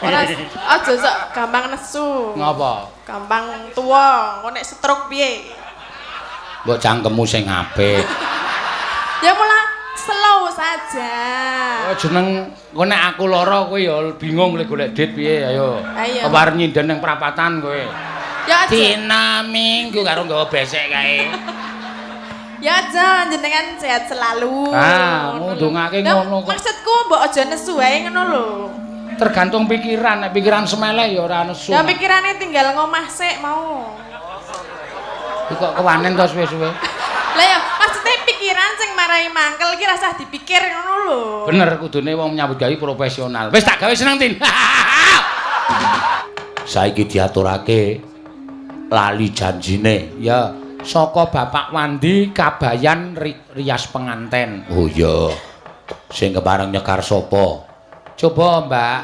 Ora aja sok gampang nesu. Ngapa? Gampang tuwa, engko nek stroke piye? Mbok cangkemmu sing apik. Ya mula slow saja. Oh jeneng engko nek aku lara kowe ya bingung lek golek duit piye ayo. Ayo. Apa arep nyinden ning prapatan kowe? Ya aja. Dina Minggu karo nggawa besek kae. Ya aja jenengan sehat selalu. Ah, Ngono lho. ndongake Lah, ngono kok. Maksudku mbok aja nesu wae ngono lho. Tergantung pikiran, nek pikiran semeleh ya ora nesu. Ya pikirane tinggal ngomah sik mau. Iki kok kewanen to suwe-suwe. Lah ya maksudnya pikiran sing marai mangkel iki rasah dipikir ngono lho. Bener kudune wong nyambut gawe profesional. Wis tak gawe seneng, Tin. Saiki diaturake lali janjine. Ya, saka Bapak Wandi Kabayan rias penganten. Oh iya. Sing kepareng nyekar sapa? Coba Mbak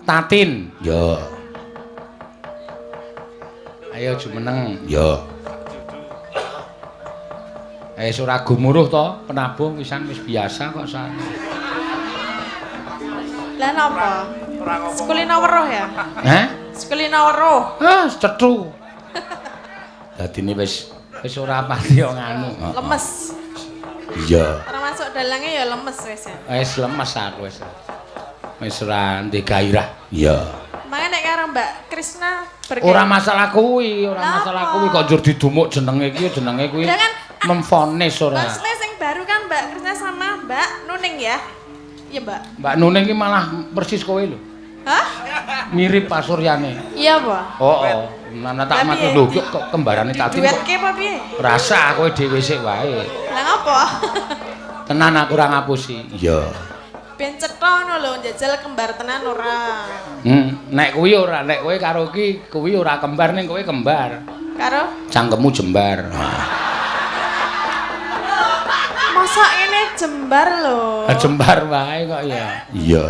Tatin. Ya. Ayo jumeneng. Ya. Ora gumuruh to, penabuh wisan wis biasa kok sana. Lah napa? Sekulina weruh ya? Hah? Sekulina weruh. Ah, cethu. Dadine wis ora pati yo nganu. Lemes. Iya. Termasuk dalangnya ya lemes wis ya. Wis lemes aku wis. Wis ora ndek gairah. Iya. Makanya nek karo Mbak Krisna bergairah. Ora masalah kuwi, ora Lah masalah apa? kuwi kok njur didumuk jenenge iki jenenge kuwi. Lah kan memvonis ora. Maksudnya sing baru kan Mbak Krisna sama Mbak Nuning ya? Iya, Mbak. Mbak Nuning iki malah persis kowe lho. Hah? Mirip Pak Suryane. Iya, apa? Oh, nana tak Lah mati piye? lho kok kembarane Tatin kok. Diduetke apa piye? Rasa kowe dhewe sik wae. Lah ngopo? Tenan aku ora ngapusi. Iya. Ben cetha ngono lho njajal kembar tenan ora. Nek kuwi ora, nek kowe karo iki kuwi ora kembar ning kowe kembar. Karo cangkemmu jembar. Masa ini jembar lho. Jembar wae kok ya. Iya.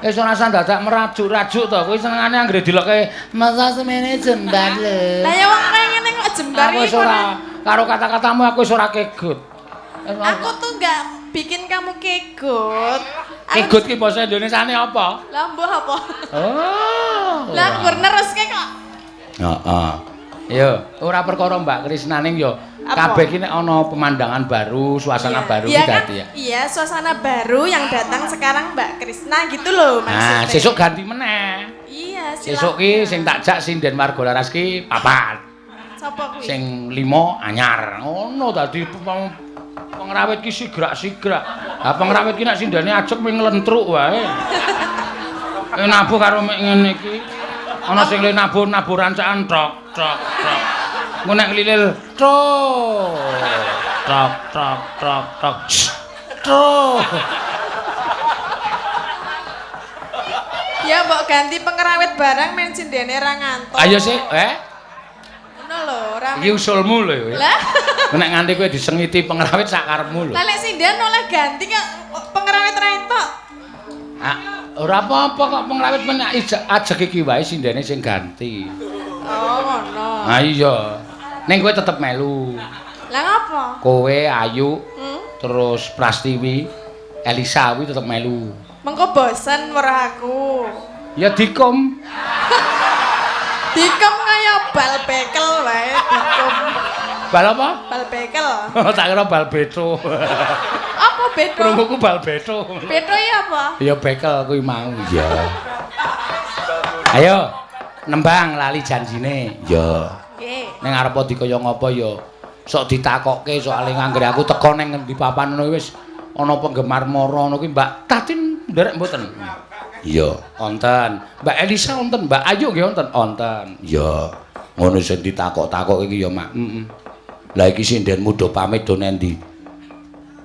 Wis ora usah dadak merajuk-rajuk to. Kuwi senengane anggere dilokke masa semene jembar lho. Lah ya wong kaya ngene kok jembar Aku iki wis ora karo kata-katamu aku wis ora kegut. Aku tuh enggak bikin kamu kegut. Kegut ki basa Indonesiane apa? Lah mbuh apa? Oh. Lah aku neruske kok. Heeh. Ya, ora perkara Mbak Krisna ning ya kabeh iki nek ana pemandangan baru, suasana baru iya iki kan? dadi ya. Iya, suasana baru yang datang sekarang Mbak Krisna gitu loh maksudnya. Nah, sesuk ganti meneh. Iya, silakan. Sesuk ki sing tak jak sinden warga laras ki papat. Sapa kuwi? Sing 5 anyar. Ngono dadi pengrawit ki sigrak-sigrak. Lah pengrawit ki nek sindene ajeg ming nglentruk wae. Nabuh karo mek ngene iki. Ana sing le nabuh-nabuh rancakan tok tok tok. Engko nek nglilil tok tok tok tok tok. Tok. Ya mbok ganti pengrawit barang men sindene ra ngantuk. Ayo sik, Ngono lho, ora. Iki usulmu lho ya. Lah, nek nganti kowe disengiti pengrawit sak karepmu lho. Lah nek sinden oleh ganti kok pengrawit ra entuk. Ah, ora apa-apa kok pengrawit men ajeg iki wae sindene sing ganti. Oh, ngono. Ah iya. Ning kowe tetep melu. Lah ngopo? Kowe Ayu, terus Prastiwi, Elisa kuwi tetep melu. Mengko bosen weruh aku. Ya dikom. Dikom kaya bal bekel wae dikom. Bal apa? Bal bekel. Tak kira bal beto. Apa beto? Krunguku bal beto. Beto ya apa? Ya bekel kuwi mau. Iya. Ayo nembang lali janjine. Ya. Nggih. Ning arep dikaya ngapa ya sok ditakokke soalé anggere aku teko ning ngendi papan ngono wis ana penggemar mara ngono kuwi Mbak Tatin nderek mboten? Iya, wonten. Mbak Elisa wonten, Mbak Ayu nggih wonten? Wonten. Iya. Ngono sing ditakok-takok iki ya, Mak. Heeh. Lah iki sindenmu do pamit do nendi?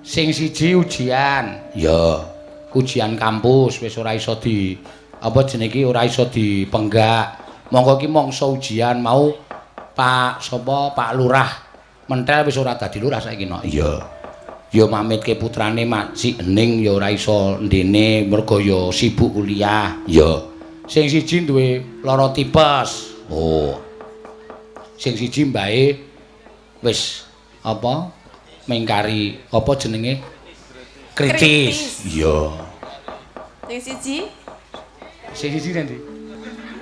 Sing siji ujian. Iya. Ujian kampus wis ora iso di apa jenenge iki ora iso dipenggak. Monggo iki mangsa ujian mau Pak sapa Pak Lurah Mentel wis ora dadi lurah saiki no. Iya. Ya mamitke putrane Mak Si Ening ya ora iso ndene mergo ya sibuk kuliah. Ya. Sing siji duwe lara tipes. Oh. Sing siji mbahe wis apa mengkari apa jenenge? Kritis. Iya. Sing siji Sing siji nanti.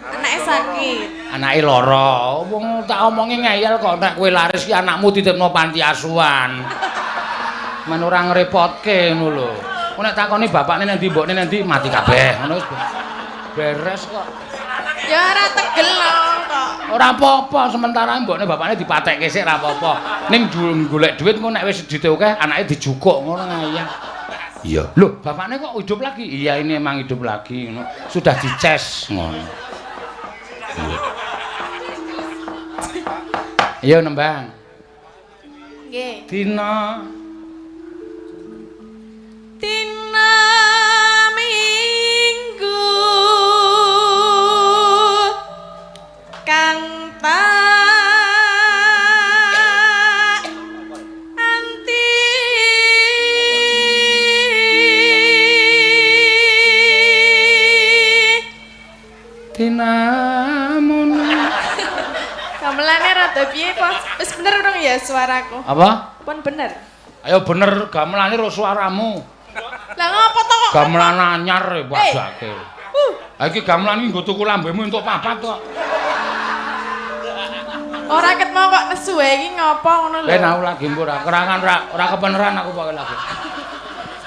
Anake sakit. Anake lara. Wong tak omongi ngeyel kok nek kowe laris ki anakmu titipno panti asuhan. Men ora ngrepotke ngono lho. Kok nek takoni bapakne nang ndi, mbokne nang ndi, mati kabeh. Ngono wis beres kok. Ya ora tegel lho kok. Ora apa-apa, sementara mbokne bapakne dipatekke sik ora apa-apa. Ning golek dhuwit engko nek wis duwite akeh anake dijukuk ngono ngayah. Iya. Loh, bapakne kok hidup lagi? Iya, ini emang hidup lagi ngono. Sudah dices ngono. Iya. Ayo nembang. Nggih. Dina Dina Minggu kang tak anti dinamun. Gamelane rada piye po? Wis bener urung ya suaraku? Apa? Pun bener. Ayo bener gamelane ro suaramu. Lah ngopo to kok? Gamelan anyar e padake. Ha iki gamelan iki nggo tuku lambemu entuk papat kok. Ora ket mau kok nesu wae iki ngopo ngono lho. Ben aku lagi mbok ora kerangan ora kebeneran aku pokoke lagi.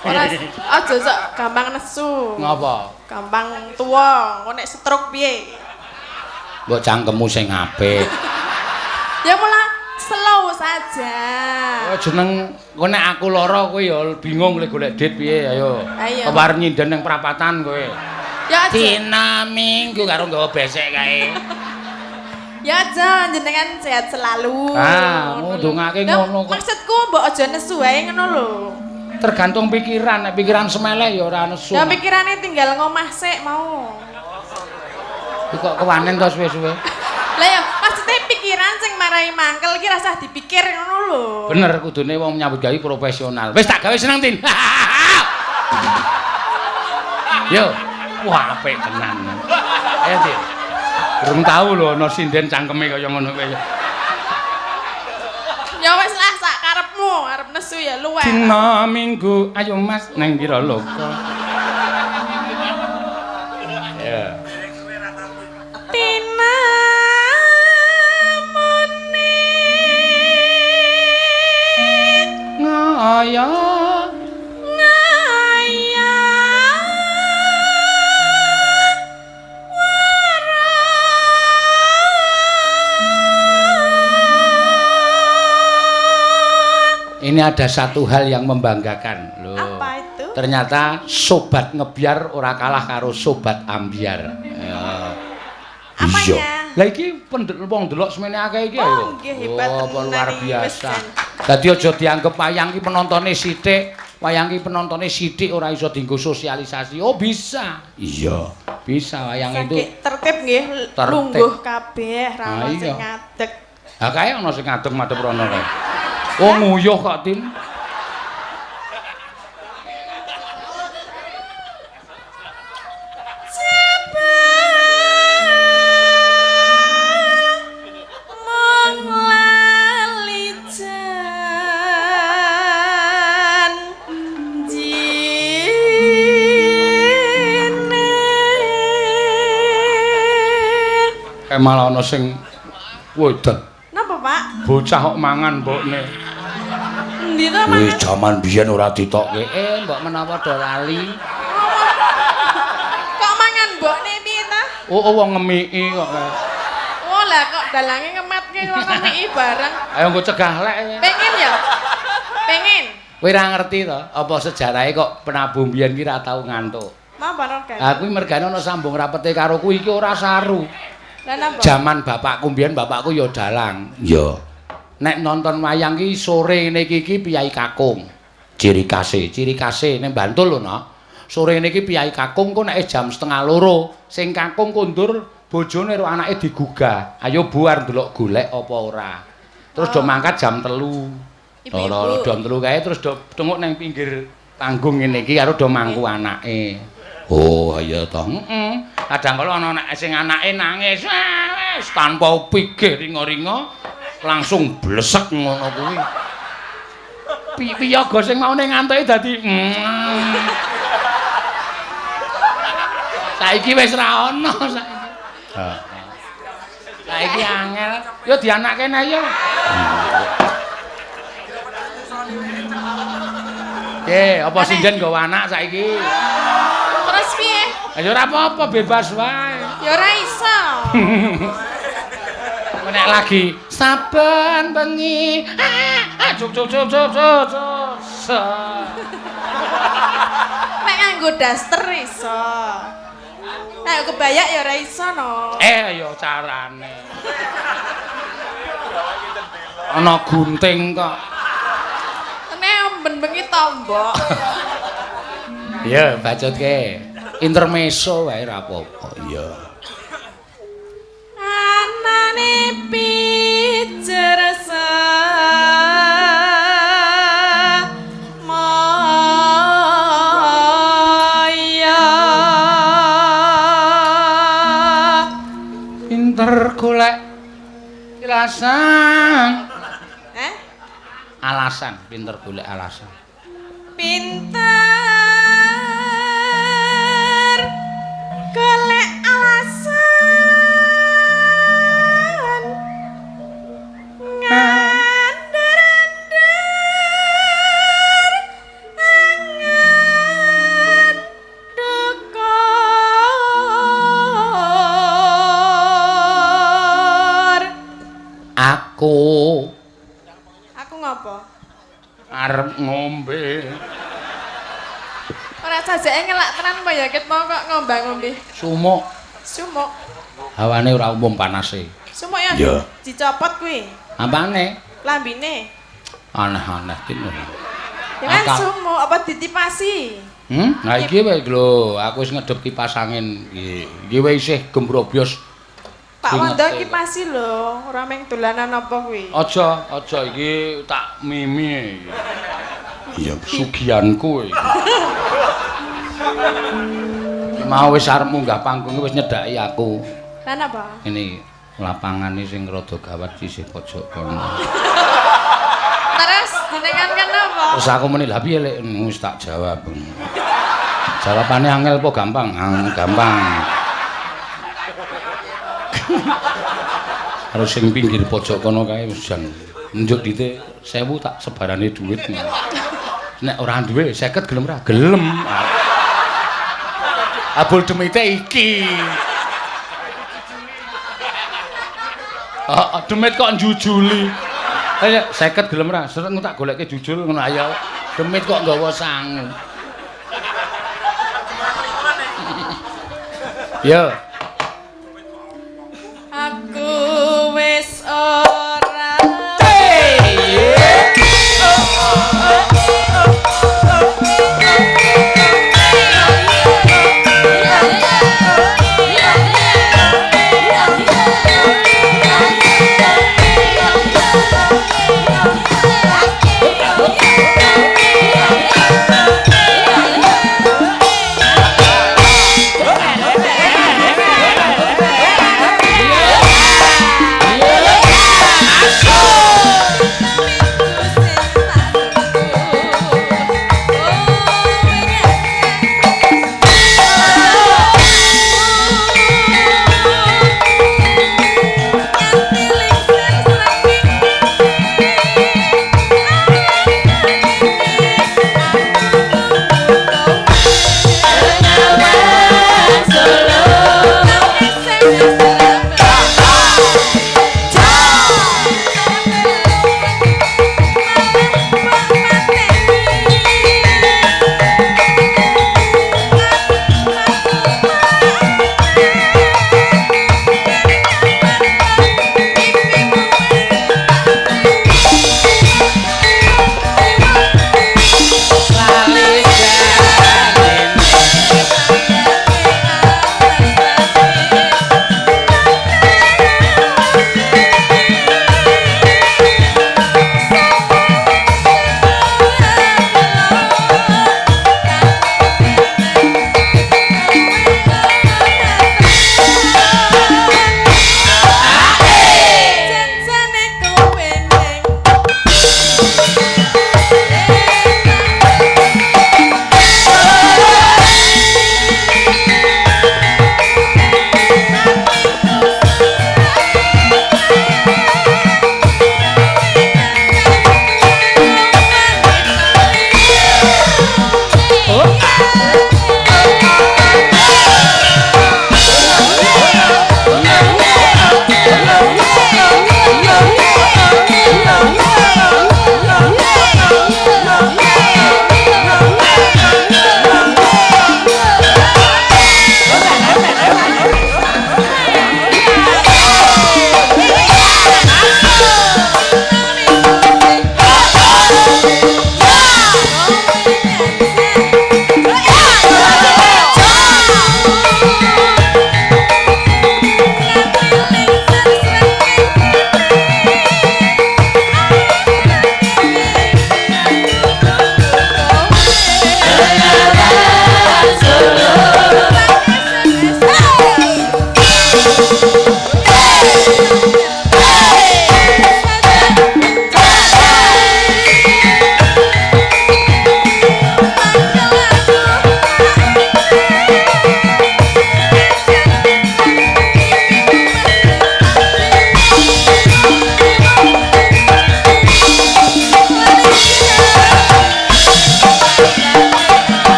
Ora aja sok gampang nesu. Ngopo? Gampang tuwa, engko nek stroke piye? Mbok cangkemmu sing apik. Ya mula slow saja. Oh jeneng kowe nek aku lara kowe ya bingung lek golek duit piye ayo. Kewar nyinden ning prapatan kowe. Ya aja. Dina Minggu karo nggawa besek kae. Ya aja jenengan sehat selalu. Ah, ndongake ngono kok. Maksudku mbok aja nesu wae ngono lho. Tergantung pikiran, nek pikiran semeleh ya ora nesu. Ya pikirane tinggal ngomah sik mau. Iki kok kewanen to suwe-suwe. Lah ya maksudnya pikiran sing marai mangkel iki rasah dipikir ngono lho. Bener kudune wong nyambut gawe profesional. Wis tak gawe seneng Tin. Yo, wah apik tenan. Ayo Tin. Durung tau lho ana sinden cangkeme kaya ngono kowe. Ya wis lah sak karepmu, arep nesu ya luweh. Dina Minggu ayo Mas nang Wiraloka. Ya. Tina ngaya ngaya wara. Ini ada satu hal yang membanggakan loh. Apa itu? Ternyata sobat ngebiar ora kalah karo sobat ambiar. Ya. Apanya? Lah iki wong ndelok semene akeh iki ayo. Oh, nggih hebat oh, luar biasa. Dadi aja dianggep wayang iki penontone sithik, wayang iki penontone sithik ora iso dienggo sosialisasi. Oh, bisa. Iya, bisa wayang itu. Tertib nggih, lungguh kabeh, ra ono sing ngadeg. Ha kae ono sing ngadeg madhep rono kae. Oh, nguyuh kok, Tin. Malah ana sing wedan. Napa, Pak? Bocah kok mangan mbokne. Endi to mangan? Wis jaman biyen ora ditokke. Mbok menawa do lali. Kok mangan mbokne piye ta? Oh, wong ngemiki kok. Oh, lah kok dalange ngematke wong ngemiki bareng. Ayo nggo cegah lek. Pengen ya? Pengen. Kowe ora ngerti to apa sejarahe kok penabuh biyen ki ora tau ngantuk. Napa rek? Ha kuwi mergane ana sambung rapete karo kuwi iki ora saru. Jaman bapakku mbiyen bapakku ya dalang. Iya. Nek nonton wayang ki sore ngene iki piyai kakung. Ciri khase ning Bantul lho, no. Sore ngene iki piyai kakung kok nek jam 1:30 sing kakung kondur bojone karo anake digugah. Ayo buar ndelok golek apa ora. Terus do mangkat jam 3. Lho jam 3 kae terus do tenguk nang pinggir panggung ngene iki karo do mangku anake. Oh iya toh. Heeh. Kadang kala ana nek sing anake nangis wis tanpa pikir ringa-ringa langsung blesek ngono kuwi. Piyaga sing maune ngantuke dadi Saiki wis ra ono saiki. Heeh. Saiki angel. Yo dianake neh yo. Piye, apa sinden nggawa anak saiki? Terus piye? Ya ora apa-apa, bebas wae. Ya ora iso. Nek lagi saben bengi, cuk cuk cuk cuk cuk. Nek nganggo daster iso. Nek kebayak ya ora iso no. Ya carane. Ana gunting kok. Nek ben bengi tombok. Iya, bacotke. Intermezzo wae ora apa-apa. Iya. Anane pijer semaya. Pinter golek alasan. Eh? Alasan, pinter golek alasan. Pinter golek alasan. Ngandar-andar angan dukur. Aku ngopo? Arep ngombe. Ora sajake ngelak tenan apa ya ket mau kok ngombang-ngombe. Sumuk. Sumuk. Hawane ora umum panase. Sumuk ya dicopot kuwi. Apane? Lambine. Aneh-aneh tino. Ya kan sumuk apa ditipasi? Nah iki wae lho, aku wis ngedep kipas angin iki. Iki wae isih gembrobyos. Pak Wondo kipasi lho, ora mung dolanan apa kuwi. Aja, aja iki tak mimi iki. Iya, sugihanku iki. Mau wis arep munggah panggung wis nyedhaki aku. Lah napa? Ini lapangane sing rada gawat isih pojok kono. Terus jenengan kenapa? Terus aku meni lha piye lek wis tak jawab. Jawabane angel apa gampang? Gampang. Harus sing pinggir pojok kono kae wis jan njuk dite 1000 tak sebarane dhuwit. Nek ora duwe 50 gelem ora? Gelem. Abul demite iki. Heeh, demit kok njujuli. Ayo 50 gelem ora? Seret tak goleke jujul ngono ayo. Demit kok nggawa sangu. Yo.